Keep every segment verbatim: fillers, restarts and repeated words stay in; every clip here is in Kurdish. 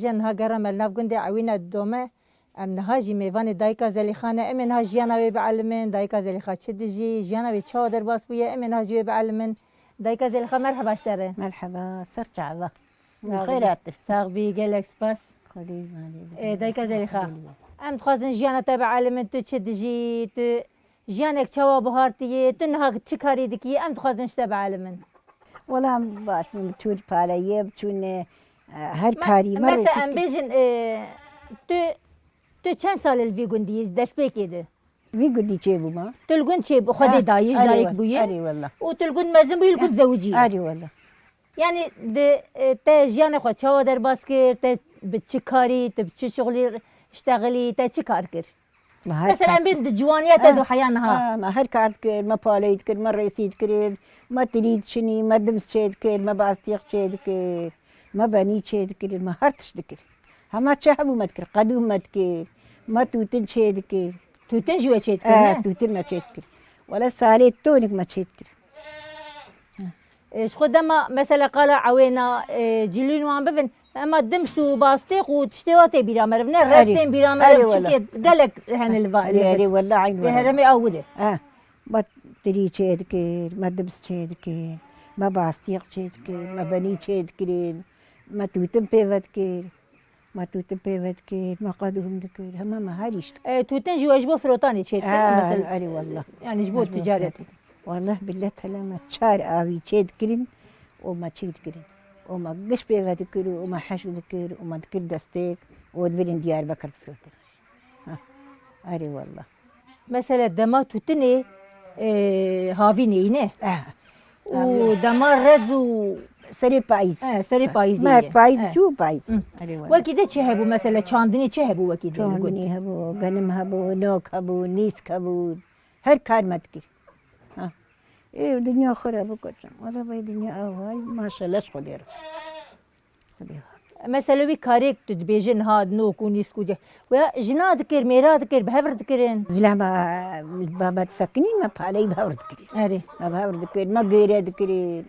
Ji niha gera me li nav gundê Ewîna dome. Em niha jî mêvanê dayika Zelîxa ne. Em ê niha jiyana wê bielimin. Dayika Zelîxa çi dijî? Jiyana wê çawa derbas bûye? Em ê niha ji wê bielimin. Dayika Zelîxa, merheba ji te re. Merheba, ser çava. Sax bî. Xêr hatin. Sax bî, gelek spas. Xwedê malê. Ê, dayika Zelîxa, em dixwazin jiyana te bielimin. Tu çi dijî? Tu jiyanek çawa bihartiye? Tu niha çi karî dikî? Em dixwazin ji te bielimin. Wela em baş bûn, biçûn paleyê, biçûn, e, her karî me. Mesela em bêjin, e, tu, tu çend sal li vî gundî yî, destpêkê de? Vî gundî çêbûma. Tu li gund çêbû, Xwedê dayî, ji dayik bûyî. Erê wela. Û tu li gund mezin bûyî, li gund zewicî. Erê wela. Yani di, e, te jiyana xwe çawa derbas kir, te bi çi karî, te bi çi şixulî ştexilî, te çi kar kir? Mesela kar em bên di ciwaniya te de heya niha. Ha, me her kar dikir, me paleyî dikir, me rêsî dikir, me tirî dişinî, me dims çê dikir, me bastîq çê dikir, me benî çê dikir, me her tişt dikir. Hema çi hebû me dikir, qedûm me dikir, me tûtin çê dikir. Tûtin jî we çê dikir, ne? Tûtin me çê dikir. Wele salê tonik me çê dikir. E, ji xwe dema mesela qala ewêna, e, cilûn wan bivin, ema dims û bastêq û tiştê wa tê bîra meriv, ne? Rez tên bîra meriv, çikê gelek hene li va-, li vir. Erê, wela eyn wela. Heremê ew wire. Ha, me tirî çê dikir, me dims çê dikir, me bastîq çê dikir, me benî çê dikirin, me tûtin pê ve dikir. Me tûtin pê ve dikir, me qedûm dikir, hema me her îş dikir. E, tûtin jî we ji bo firotanê çê dikir, mesela? Erê wela. Yani ji bo ticaretê. Wela billet hele me çar avî çê dikirin û me çê dikirin. Û me giş pê ve dikir û me heş dikir û me dikir destêk û dibirin Diyarbekir difirotin. Ha, erê wela. Mesela dema tûtinê, e, havînê yî, ne? Eh. Û dema rez û serê payîz. Eh, serê payîzê ye. Payîz çû payîz. Hı. Erê wela. Wekî de çi hebû mesela, çandinê çi hebû wekî de? Çandinê hebû, genim hebû, nok hebû, nîsk hebû. Her kar me dikir. Ha. Ê, dinya xwe re bikoçim. Wela vay dinya ew hay, maşallah ji Xwedê re. Mesela wî karêk tu dibêje niha nok û nîsk û ce-, wê jina dikir, mêra dikir, bi hev re dikirin? Zilama, baba disekinîn, me paleyî bi hev re dikirin. Erê. Me bi hev re dikirin, me gêre dikirin.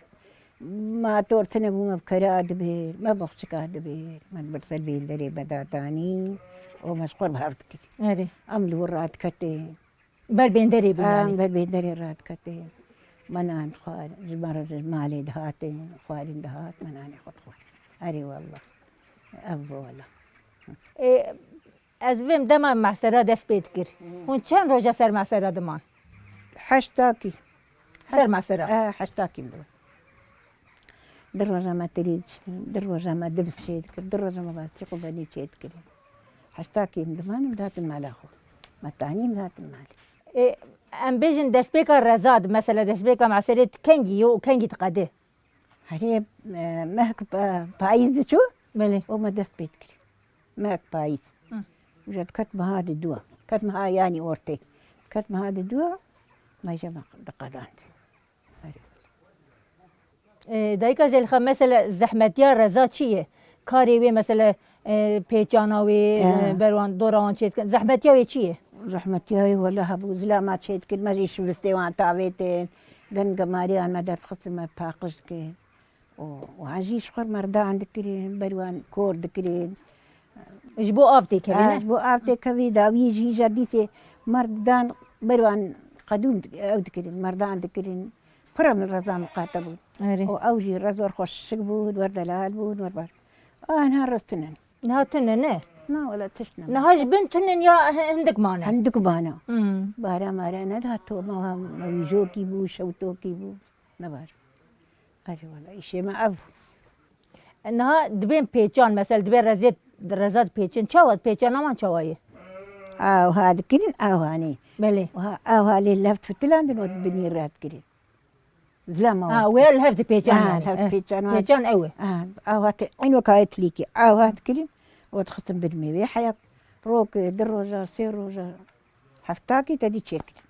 Me ator tune bû, me bi kera dibir, me boxçika dibir. Me dibir ser bênderê me dadanî û me ji xwe re bi hev re dikirin. Erê. Em li wir radiketin. Ber bênderê bûn, em yanî. Ber bênderê radiketin. Me nan dixwar, ji me re ji malê dihatin, xwarin dihat, me nanê xwe dixwar. Erê wela. Ev bû wela. Ê, ez vêm dema mehsera dest pê dikir. Hûn çend roja ser mehsera diman? Heşt takî. Ser mehsera? E, heşt takî min diman. Di roja me tirî dişîn, di roja me dibs çê dikir, di roja me bastîq û benî çê dikirin. Heta kêm dimanim datin mala xwe. Me tanî min hatin malê. Ê, em bêjin destpêka reza di, mesela destpêka meselê tu kengî yo û kengî diqedê? Herê, e, mehk pa-, payîz diçû, belê, û me dest pê dikir. Mehk payîz. Hı. Uca diket meha di dua. Ket meha yanî ortê. Ket meha di dua, me jê me diqedand. E, dayika Zelîxa, mesela zehmetiya reza çi ye? Karê wê mesela, e, pêçana wê, e, ber wan, dora wan çêdikin. Zehmetiya wê çi ye? Zehmetiya wê wela hebû, zilama çêdikir, me jî şivistê wan tavêtin, gen gemariyan me derdixistin me paqij dikin. Û, û wan jî ji xwe merdan dikirin, ber wan kor dikirin. Ji bo av têkevê, ne? Ji bo av têkevê dawiyê jî îja dîsê merdan ber wan qedûm dik-, ew dikirin, merdan dikirin. Pir em li rezan miqate bûn. Erê. Û ew jî rez wer xweşik bûn, wer delal bûn, wer bar. A niha rez tune ne. Niha tune ne? Na wela tişt ne. Niha ji bin tune ya hi-, hindik mane? Hindik mane. Hmm. Bara mara nedato, ma, ma wîjokî bû, şewtokî bû. Nebar. Erê wela, îşê me ev. Niha dibên pêçan, mesela dibê rezê, reza dipêçin. Çawa pêçana wan çawa ye? Awha dikirin, awha nê. Belê. Awha, awha lê lev fitilandin û binî re dikirin. Zilama. Ha, wê li hev dipêçan. Ha, yani. Li hev dipêçan. Pêçan ew e. Ha, awha te, eyn wek ayê tilîkî. Awha dikirin û dixistin bin mêvê heya. Rokê, du roja, sê roja, heftakî te dî çêkirin.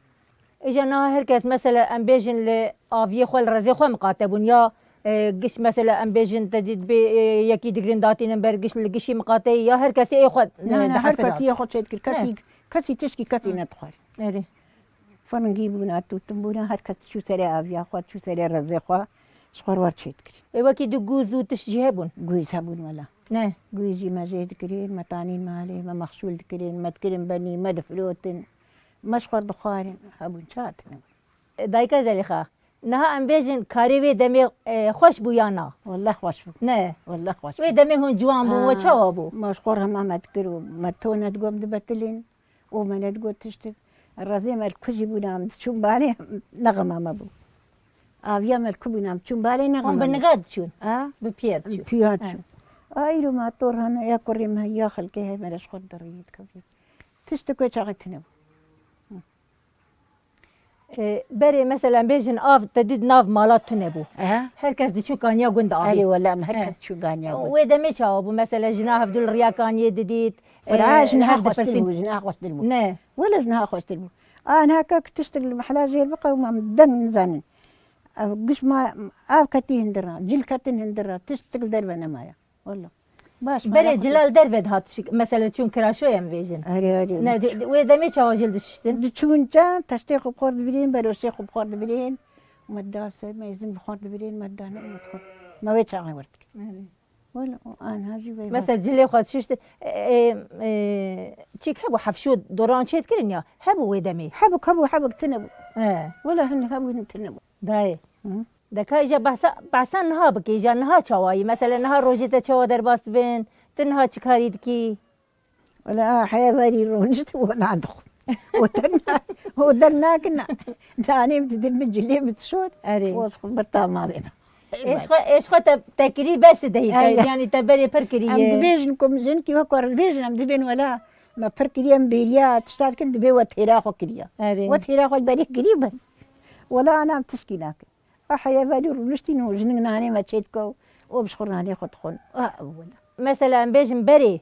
Îja niha her kes, mesela, em bêjin li aviyê xwe, li rezê xwe miqate bûn ya, e, giş, mesela, em bêjin te dî dibê, e, yekî digirin datînin ber giş, li gişî miqate yî ya her kesê ê xwe, e, dihefira. Na, na, her kesî yê xwe çêdikir. Kesî, kesî tişkî kesî nedixwar. Erê. Firingî bûna, tûtin bûna, her kes çû serê aviya xwe, çû serê rezê xwe, ji xwe re wer çêdikir. Ê, wekî di gûz û tişt jî hebûn? Gûz hebûn wela. Ne. Gûjî me jê dikirin, me tanîn malê, me mexşûl dikirin, me dikirin benî, me difirotin. Me ji xwe dixwarin, hebûn çi hatine. Dayika Zelîxa, niha em bêjin karê wê demê e, xweş bû ya na? Wellah xweş bû. Ne. Wellah xweş bû. Wê demê hûn ciwan bû, we çawa bû? Me ji xwe re hema me dikir û me to nedigot em dibetilin û me nedigot tiştik. Rezê me li ku jî bûna em diçûn balê ne xema me bû. Aviya me li ku bûna em çûn balê ne xema me. Hûn bi niga diçûn? Ha? Bi piya diçûn. Piya diçûn. A îro me to re hene ya kurê me ya xelkê heye me re ji xwe didirî dikevî. Tiştik wê çaxê tune bû. E, berê mesela em bêjin av te dît nav mala tune bû. Ehe. Her kes diçû kaniya gund avê. Erê wele em her kes diçû kaniya gund. Wê demê çawa bû? Mesela jina hevdû li riya kaniyê didît. Wela e, jina hev xweştir bû, jina xweştir bû. Ne. Wele jina xweştir bû. A niha ka tiştik li mehla jêr biqewima em deng nizanin. Ev giş ma av ketî hindira, cil ketin hindira, tiştik li derve nemaya. Wela. Baş. Berê cila li derve dihat, mesela çûn kiraşoyê em vêjin. Erê erê. Ne, wê demê çawa cil dişiştin? Diçûn ca, teştê xwe bi xwe dibirîn, beroşê xwe bi xwe dibirîn. Me da ser, me êzin bi xwe dibirîn, me da ne, me dixwar. Me wê çaxê werdik. Erê. Wela, û anha jî vê. Mesela cilê xwe dişiştin, e, e, çîk hebû, hefşo doran çê dikirin ya, hebû wê demê? Hebû, hebû, hebû, tune bû. He. Wela hin hebû, hin tune bû. Dayê. Hı. De ka îja behsa, behsa niha bike, îja niha çawa yî? Mesela niha rojê te çawa derbas dibin? Tu niha çi karî dikî? Wela a heya verî rûnişt û nadixwin. O der na, o der nakin. Nanê min didin min cilê min dişot. Erê. O xwe bir tamamê min. Êş xwe, êş xwe te, te kirî bes dehî. Aynen. Yanî te berê pir kiriye. Em dibêjin ku min jinkî wek we dibêjin, em dibên wela me pir kiriye, em bêriya tişta dikin, dibê we têra xwe kiriye. Erê. We têra xwe berê kirî bes. Wela ana em tişkî nakin. A heya verî rûniştîn û jinik nanê me çê dike û o bi ji xwe nanê xwe dixwin. A wela. Mesela em bêjin berê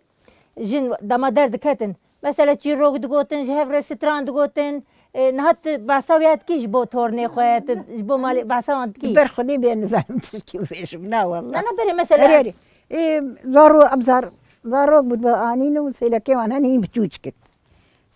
jin dema derdiketin. Mesela çîrok digotin, ji hev re stran digotin. E, niha tu behsa wê dikî ji bo tornê xwe, tu ji bo malê behsa wan dikî? Ber Xwedê bê nizanim tirkî bêjim. Na wela. Na na berê mesela. Erê erê. Ê, zaro, em zar, zarok bû be anîn û sêlekê wan hene hîn biçûçik in.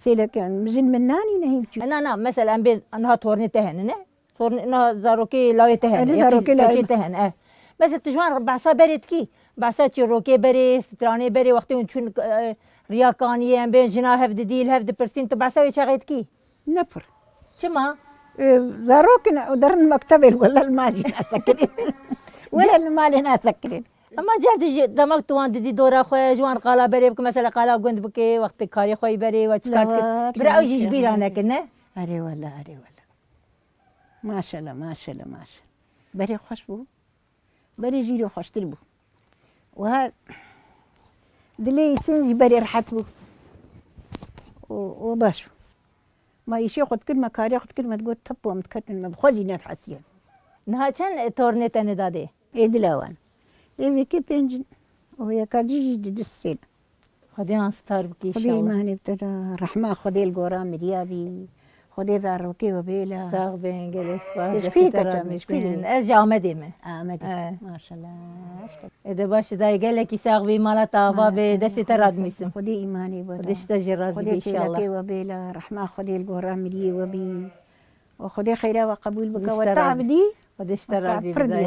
Sêlekê wan, jin min nanîne hîn biçûçik. Na na, mesela em bê niha tornê te hene ne? Sor niha zarokê lawê te hene, Erê, ya zarokê lawê keçê te hene. Eh. Mesela tu ji wan re behsa berê dikî? Behsa çîrokê berê, stranê berê, wextê hûn çûn, eh, riya kaniyê, em bên jina hev didî, li hev dipirsîn, tu behsa wê çaxê dikî? Ne pir. Çima? Eh, zarok in, derin mektebê, wela li malê nasekirin. Wela li malê nasekirin. Ema car dî jî demek tu wan didî dora xwe, ji wan qala berê bike, mesela qala gund bike, wextê karê xwe yî berê, we çi kar dike? Bira ew jî ji bîra neke, ne? Erê wela, erê wela. Maşallah, maşallah, maşallah. Berê xweş bû. Berê jî îro xweştir bû. Wiha dilê îsên jî berê rehet bû. Û, û baş bû. Ma îşê xwe dikir, me karê xwe dikir, me digot tepo em diketin, me bi xwe jî nedihesiye. Niha çend, e, tornê te ne dadê? Ê dila wan. Ê vêkê pênc in. Û yeka dî jî di du sê ne. Xwedê an star bike înşallah. Xwedê îmanê bi te da, rehma Xwedê li gora miriya bî. Xwedê zarokê we bêla. Sax bin, gelek spas. Destê te radmîsin. Ez ji Amedê me. Amedê. Maşallah. Ê de baş e dayê, gelekî sax bî, mala te ava be, destê te radmîsin. Xwedê îmanê we da. Xwedê ji te jî razî be înşallah. Xwedê sêlekê we bêla, rehma Xwedê li gora miriyê we bî. Û Xwedê xeyra we qebûl bike, we tev dî. Xwedê ji te razî be dayê.